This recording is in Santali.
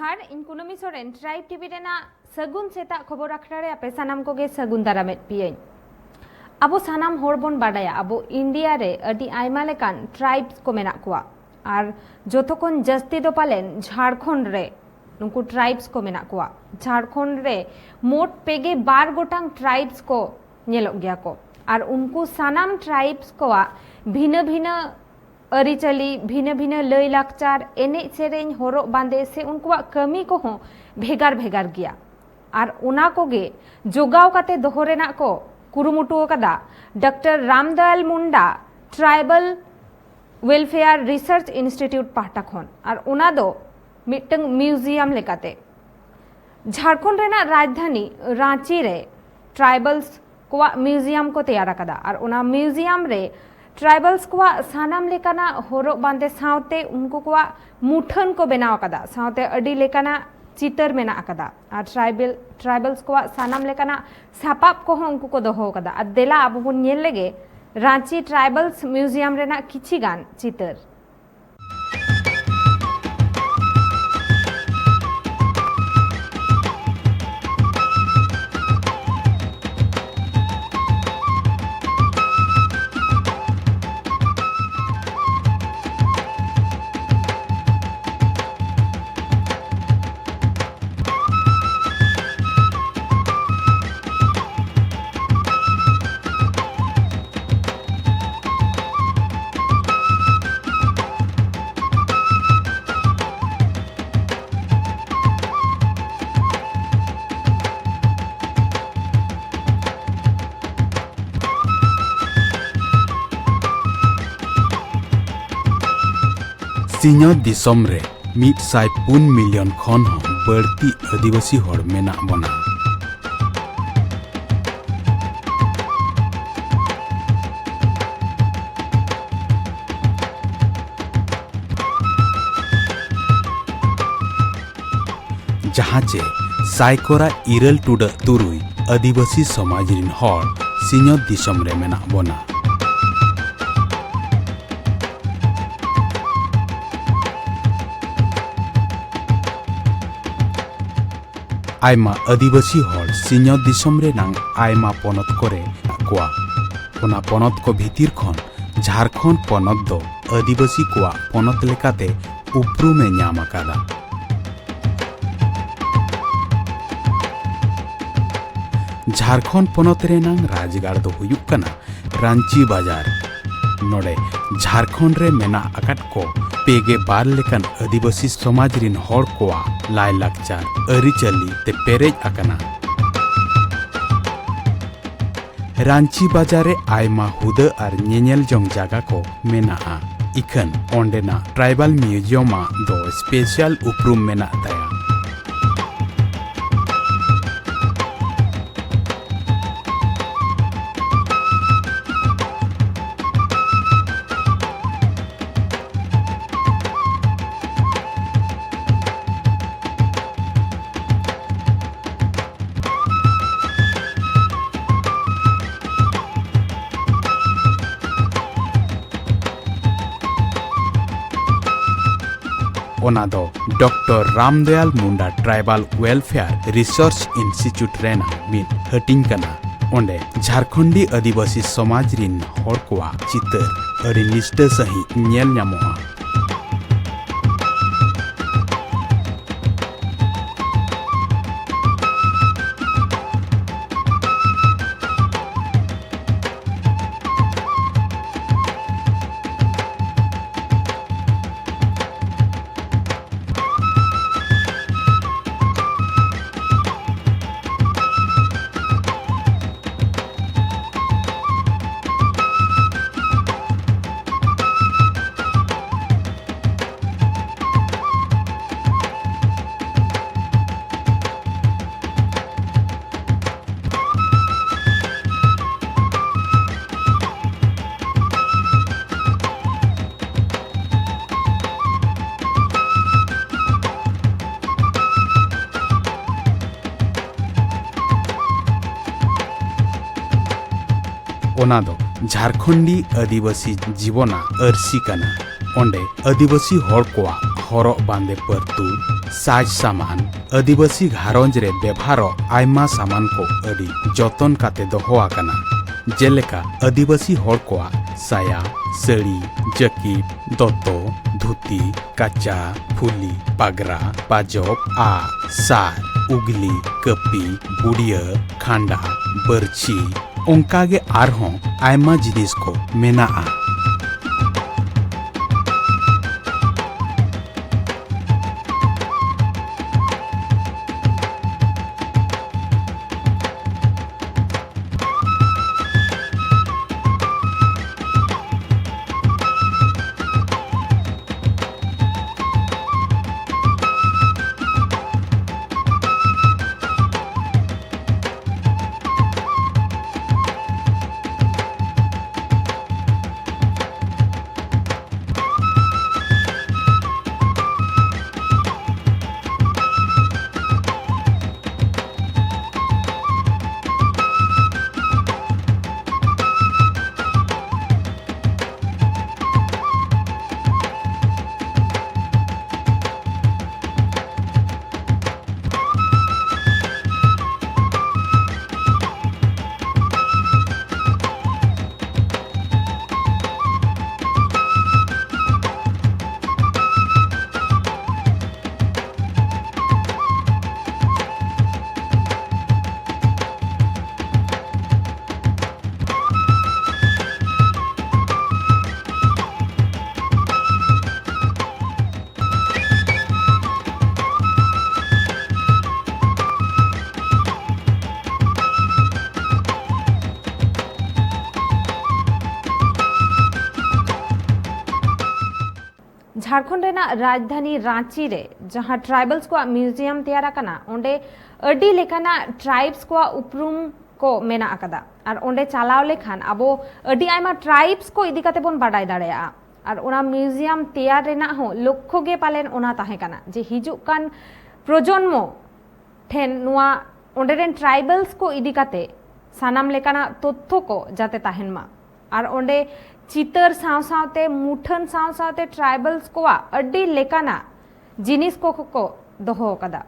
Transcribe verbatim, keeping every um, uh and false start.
ᱟᱨ ᱤᱧ ᱠᱩᱱᱟᱹᱢᱤ ᱥᱚᱨᱮᱱ, ᱴᱨᱟᱭᱤᱵᱽ ᱴᱤᱵᱷᱤ ᱨᱮᱱᱟᱜ ᱥᱟᱹᱜᱩᱱ ᱥᱮᱛᱟᱜ ᱠᱷᱚᱵᱚᱨ ᱟᱠᱷᱲᱟ ᱨᱮ ᱟᱯᱮ ᱥᱟᱱᱟᱢ ᱠᱚᱜᱮ ᱥᱟᱹᱜᱩᱱ ᱫᱟᱨᱟᱢᱮᱫ ᱯᱮᱭᱟᱹᱧ᱾ ᱟᱵᱚ ᱥᱟᱱᱟᱢ ᱦᱚᱲ ᱵᱚᱱ ᱵᱟᱰᱟᱭᱟ, ᱟᱵᱚ ᱤᱱᱰᱤᱭᱟ ᱨᱮ ᱟᱹᱰᱤ ᱟᱭᱢᱟ ᱞᱮᱠᱟᱱ ᱴᱨᱟᱭᱤᱵᱽᱥ ᱠᱚ ᱢᱮᱱᱟᱜ ᱠᱚᱣᱟ, ᱟᱨ ᱡᱚᱛᱚ ᱠᱷᱚᱱ ᱡᱟᱹᱥᱛᱤ ᱫᱚ ᱯᱟᱞᱮᱱ ᱡᱷᱟᱲᱠᱷᱚᱸᱰ ᱨᱮ ᱱᱩᱠᱩ ᱴᱨᱟᱭᱤᱵᱽᱥ ᱠᱚ ᱢᱮᱱᱟᱜ ᱠᱚᱣᱟ᱾ ᱡᱷᱟᱲᱠᱷᱚᱸᱰ ᱨᱮ ᱢᱳᱴ ᱯᱮᱜᱮ ᱵᱟᱨ ᱜᱚᱴᱟᱝ ᱴᱨᱟᱭᱤᱵᱽᱥ ᱠᱚ ᱧᱮᱞᱚᱜ ᱜᱮᱭᱟ ᱠᱚ, ᱟᱨ ᱩᱱᱠᱩ ᱥᱟᱱᱟᱢ ᱴᱨᱟᱭᱤᱵᱽᱥ ᱠᱚᱣᱟᱜ ᱵᱷᱤᱱᱟᱹ ᱵᱷᱤᱱᱟᱹ ᱟᱹᱨᱤᱪᱟᱹᱞᱤ, ᱵᱷᱤᱱᱟᱹ ᱵᱷᱤᱱᱟᱹ ᱞᱟᱹᱭᱼᱞᱟᱠᱪᱟᱨ, ᱮᱱᱮᱡ ᱥᱮᱨᱮᱧ, ᱦᱚᱨᱚᱜ ᱵᱟᱸᱫᱮ ᱥᱮ ᱩᱱᱠᱩᱣᱟᱜ ᱠᱟᱹᱢᱤ ᱠᱚᱦᱚᱸ ᱵᱷᱮᱜᱟᱨ ᱵᱷᱮᱜᱟᱨ ᱜᱮᱭᱟ᱾ ᱟᱨ ᱚᱱᱟ ᱠᱚᱜᱮ ᱡᱚᱜᱟᱣ ᱠᱟᱛᱮ ᱫᱚᱦᱚ ᱨᱮᱱᱟᱜ ᱠᱚ ᱠᱩᱨᱩᱢᱩᱴᱩ ᱟᱠᱟᱫᱟ doctor Ramdayal Munda tribal welfare research institute ᱯᱟᱦᱴᱟ ᱠᱷᱚᱱ᱾ ᱟᱨ ᱚᱱᱟ ᱫᱚ ᱢᱤᱫᱴᱟᱝ ᱢᱤᱣᱡᱤᱭᱟᱢ ᱞᱮᱠᱟᱛᱮ ᱡᱷᱟᱲᱠᱷᱚᱸᱰ ᱨᱮᱱᱟᱜ ᱨᱟᱡᱽᱫᱷᱟᱱᱤ ᱨᱟᱸᱪᱤ ᱨᱮ ᱴᱨᱟᱭᱵᱟᱞᱥ ᱠᱚᱣᱟᱜ ᱢᱤᱣᱡᱤᱭᱟᱢ ᱠᱚ ᱛᱮᱭᱟᱨ ᱟᱠᱟᱫᱟ᱾ ᱟᱨ ᱚᱱᱟ ᱢᱤᱣᱡᱤᱭᱟᱢ ᱨᱮ ᱴᱨᱟᱭᱵᱟᱞᱥ ᱠᱚᱣᱟᱜ ᱥᱟᱱᱟᱢ ᱞᱮᱠᱟᱱᱟᱜ ᱦᱚᱨᱚᱜ ᱵᱟᱸᱫᱮ ᱥᱟᱶᱛᱮ ᱩᱱᱠᱩ ᱠᱚᱣᱟᱜ ᱢᱩᱴᱷᱟᱹᱱ ᱠᱚ ᱵᱮᱱᱟᱣ ᱟᱠᱟᱫᱟ, ᱥᱟᱶᱛᱮ ᱟᱹᱰᱤ ᱞᱮᱠᱟᱱᱟᱜ ᱪᱤᱛᱟᱹᱨ ᱢᱮᱱᱟᱜ ᱟᱠᱟᱫᱟ᱾ ᱟᱨ ᱴᱨᱟᱭᱵᱮᱞ, ᱴᱨᱟᱭᱵᱟᱞᱥ ᱠᱚᱣᱟᱜ ᱥᱟᱱᱟᱢ ᱞᱮᱠᱟᱱᱟᱜ ᱥᱟᱯᱟᱵ ᱠᱚᱦᱚᱸ ᱩᱱᱠᱩ ᱠᱚ ᱫᱚᱦᱚ ᱟᱠᱟᱫᱟ᱾ ᱟᱨ ᱫᱮᱞᱟ ᱟᱵᱚ ᱵᱚᱱ ᱧᱮᱞ ᱞᱮᱜᱮ ᱨᱟᱸᱪᱤ ᱴᱨᱟᱭᱵᱟᱞᱥ ᱢᱤᱣᱡᱤᱭᱟᱢ ᱨᱮᱱᱟᱜ ᱠᱤᱪᱷᱤ ᱜᱟᱱ ᱪᱤᱛᱟᱹᱨ᱾ ᱥᱤᱧᱚᱛ ᱫᱤᱥᱚᱢ ᱨᱮ ᱢᱤᱫ ᱥᱟᱭ ᱯᱩᱱ ᱢᱤᱞᱤᱭᱚᱱ ᱠᱷᱚᱱ ᱦᱚᱸ ᱵᱟᱹᱲᱛᱤ ᱟᱹᱫᱤᱵᱟᱹᱥᱤ ᱦᱚᱲ ᱢᱮᱱᱟᱜ ᱵᱚᱱᱟ᱾ ᱡᱟᱦᱟᱸ ᱪᱮ ᱥᱟᱭᱠᱚᱨᱟ ᱤᱨᱟᱹᱞ ᱴᱩᱰᱟᱹᱜ ᱛᱩᱨᱩᱭ ᱟᱹᱫᱤᱵᱟᱹᱥᱤ ᱥᱚᱢᱟᱡᱽ ᱨᱤᱱ ᱦᱚᱲ ᱥᱤᱧᱚᱛ ᱫᱤᱥᱚᱢ ᱨᱮ ᱢᱮᱱᱟᱜ ᱵᱚᱱᱟ᱾ ᱟᱭᱢᱟ ᱟᱹᱫᱤᱵᱟᱹᱥᱤ ᱦᱚᱲ ᱥᱤᱧᱚᱛ ᱫᱤᱥᱚᱢ ᱨᱮᱱᱟᱝ ᱟᱭᱢᱟ ᱯᱚᱱᱚᱛ ᱠᱚᱨᱮ ᱢᱮᱱᱟᱜ ᱠᱚᱣᱟ᱾ ᱚᱱᱟ ᱯᱚᱱᱚᱛ ᱠᱚ ᱵᱷᱤᱛᱤᱨ ᱠᱷᱚᱱ ᱡᱷᱟᱲᱠᱷᱚᱸᱰ ᱯᱚᱱᱚᱛ ᱫᱚ ᱟᱹᱫᱤᱵᱟᱹᱥᱤ ᱠᱚᱣᱟᱜ ᱯᱚᱱᱚᱛ ᱞᱮᱠᱟᱛᱮ ᱩᱯᱨᱩᱢ ᱮ ᱧᱟᱢ ᱟᱠᱟᱫᱟ᱾ ᱡᱷᱟᱲᱠᱷᱚᱸᱰ ᱯᱚᱱᱚᱛ ᱨᱮᱱᱟᱝ ᱨᱟᱡᱽᱜᱟᱲ ᱫᱚ ᱦᱩᱭᱩᱜ ᱠᱟᱱᱟ ᱨᱟᱸᱪᱤ ᱵᱟᱡᱟᱨ᱾ ᱱᱚᱰᱮ ᱡᱷᱟᱲᱠᱷᱚᱸᱰ ᱨᱮ ᱢᱮᱱᱟᱜ ᱟᱠᱟᱫ ᱠᱚ ᱯᱮ ᱜᱮ ᱵᱟᱨ ᱞᱮᱠᱟᱱ ᱟᱹᱫᱤᱵᱟᱹᱥᱤ ᱥᱚᱢᱟᱡᱽ ᱨᱤᱱ ᱦᱚᱲ ᱠᱚᱣᱟᱜ ᱞᱟᱭᱼᱞᱟᱠᱪᱟᱨ, ᱟᱹᱨᱤᱪᱟᱹᱞᱤ ᱛᱮ ᱯᱮᱨᱮᱡ ᱟᱠᱟᱱᱟ᱾ ᱨᱟᱸᱪᱤ ᱵᱟᱡᱟᱨ ᱨᱮ ᱟᱭᱢᱟ ᱦᱩᱫᱟᱹ ᱟᱨ ᱧᱮᱧᱮᱞ ᱡᱚᱝ ᱡᱟᱭᱜᱟ ᱠᱚ ᱢᱮᱱᱟᱜᱼᱟ᱾ ᱤᱠᱷᱟᱹᱱ ᱚᱸᱰᱮᱱᱟᱜ ᱴᱨᱟᱭᱵᱟᱞ ᱢᱤᱭᱩᱡᱤᱭᱟᱢ ᱟᱜ ᱫᱚ ᱥᱯᱮᱥᱟᱞ ᱩᱯᱨᱩᱢ ᱢᱮᱱᱟᱜ ᱛᱟᱭᱟ᱾ ᱚᱱᱟ ᱫᱚ doctor Ramdayal Munda tribal welfare research institute ᱨᱮᱱᱟᱜ ᱢᱤᱫ ᱦᱟᱹᱴᱤᱧ ᱠᱟᱱᱟ᱾ ᱚᱸᱰᱮ ᱡᱷᱟᱨᱠᱷᱚᱸᱰᱤ ᱟᱹᱫᱤᱵᱟᱹᱥᱤ ᱥᱚᱢᱟᱡᱽ ᱨᱤᱱ ᱦᱚᱲ ᱠᱚᱣᱟᱜ ᱪᱤᱛᱟᱹᱨ ᱟᱹᱰᱤ ᱱᱤᱥᱴᱟᱹ ᱥᱟᱺᱦᱤᱡ ᱧᱮᱞ ᱧᱟᱢᱚᱜᱼᱟ᱾ ᱚᱱᱟ ᱫᱚ ᱡᱷᱟᱨᱠᱷᱚᱸᱰᱤ ᱟᱹᱫᱤᱵᱟᱹᱥᱤ ᱡᱤᱵᱚᱱᱟᱜ ᱟᱹᱨᱥᱤ ᱠᱟᱱᱟ᱾ ᱚᱸᱰᱮ ᱟᱹᱫᱤᱵᱟᱹᱥᱤ ᱦᱚᱲ ᱠᱚᱣᱟᱜ ᱦᱚᱨᱚᱜ ᱵᱟᱸᱫᱮ ᱯᱟᱹᱨᱛᱩ, ᱥᱟᱡᱽ ᱥᱟᱢᱟᱱ, ᱟᱹᱫᱤᱵᱟᱹᱥᱤ ᱜᱷᱟᱨᱚᱸᱡᱽ ᱨᱮ ᱵᱮᱵᱷᱟᱨᱚᱜ ᱟᱭᱢᱟ ᱥᱟᱢᱟᱱ ᱠᱚ ᱟᱹᱰᱤ ᱡᱚᱛᱚᱱ ᱠᱟᱛᱮ ᱫᱚᱦᱚ ᱟᱠᱟᱱᱟ᱾ ᱡᱮᱞᱮᱠᱟ, ᱟᱹᱫᱤᱵᱟᱹᱥᱤ ᱦᱚᱲ ᱠᱚᱣᱟᱜ ᱥᱟᱭᱟ, ᱥᱟᱹᱲᱤ, ᱡᱟᱹᱠᱤᱴ, ᱫᱚᱛᱚ, ᱫᱷᱩᱛᱤ, ᱠᱟᱪᱟ, ᱯᱷᱩᱞᱤ, ᱯᱟᱜᱽᱨᱟ, ᱯᱟᱡᱚᱵ, ᱟᱜ, ᱥᱟᱨ, ᱩᱜᱽᱞᱤ, ᱠᱟᱹᱯᱤ, ᱵᱩᱰᱤᱭᱟᱹ, ᱠᱷᱟᱸᱰᱟ, ᱵᱟᱹᱨᱪᱷᱤ, ᱚᱱᱠᱟᱜᱮ ᱟᱨᱦᱚᱸ ᱟᱭᱢᱟ ᱡᱤᱱᱤᱥ ᱠᱚ ᱢᱮᱱᱟᱜᱼᱟ᱾ ᱡᱷᱟᱲᱠᱷᱚᱸᱰ ᱨᱮᱱᱟᱜ ᱨᱟᱡᱽᱫᱷᱟᱱᱤ ᱨᱟᱸᱪᱤ ᱨᱮ ᱡᱟᱦᱟᱸ ᱴᱨᱟᱭᱵᱟᱞᱥ ᱠᱚᱣᱟᱜ ᱢᱤᱭᱩᱡᱤᱭᱟᱢ ᱛᱮᱭᱟᱨ ᱟᱠᱟᱱᱟ, ᱚᱸᱰᱮ ᱟᱹᱰᱤ ᱞᱮᱠᱟᱱᱟᱜ ᱴᱨᱟᱭᱤᱵᱥ ᱠᱚᱣᱟᱜ ᱩᱯᱨᱩᱢ ᱠᱚ ᱢᱮᱱᱟᱜ ᱟᱠᱟᱫᱟ᱾ ᱟᱨ ᱚᱸᱰᱮ ᱪᱟᱞᱟᱣ ᱞᱮᱠᱷᱟᱱ ᱟᱵᱚ ᱟᱹᱰᱤ ᱟᱭᱢᱟ ᱴᱨᱟᱭᱤᱵᱥ ᱠᱚ ᱤᱫᱤ ᱠᱟᱛᱮ ᱵᱚᱱ ᱵᱟᱰᱟᱭ ᱫᱟᱲᱮᱭᱟᱜᱼᱟ᱾ ᱟᱨ ᱚᱱᱟ ᱢᱤᱭᱩᱡᱤᱭᱟᱢ ᱛᱮᱭᱟᱨ ᱨᱮᱱᱟᱜ ᱦᱚᱸ ᱞᱚᱠᱠᱷᱚ ᱜᱮ ᱯᱟᱞᱮᱱ ᱚᱱᱟ ᱛᱟᱦᱮᱸ ᱠᱟᱱᱟ ᱡᱮ ᱦᱤᱡᱩᱜ ᱠᱟᱱ ᱯᱨᱚᱡᱚᱱᱢᱚ ᱴᱷᱮᱱ ᱱᱚᱣᱟ ᱚᱸᱰᱮ ᱨᱮᱱ ᱴᱨᱟᱭᱵᱟᱞᱥ ᱠᱚ ᱤᱫᱤ ᱠᱟᱛᱮ ᱥᱟᱱᱟᱢ ᱞᱮᱠᱟᱱᱟᱜ ᱛᱚᱛᱛᱷᱚ ᱠᱚ ᱡᱟᱛᱮ ᱛᱟᱦᱮᱱ ᱢᱟ᱾ ᱟᱨ ᱚᱸᱰᱮ ᱪᱤᱛᱟᱹᱨ ᱥᱟᱶ ᱥᱟᱶᱛᱮ ᱢᱩᱴᱷᱟᱹᱱ ᱥᱟᱶ ᱥᱟᱶᱛᱮ ᱴᱨᱟᱭᱵᱟᱞᱥ ᱠᱚᱣᱟᱜ ᱟᱹᱰᱤ ᱞᱮᱠᱟᱱᱟᱜ ᱡᱤᱱᱤᱥ ᱠᱚ ᱠᱚ ᱫᱚᱦᱚ ᱟᱠᱟᱫᱟ᱾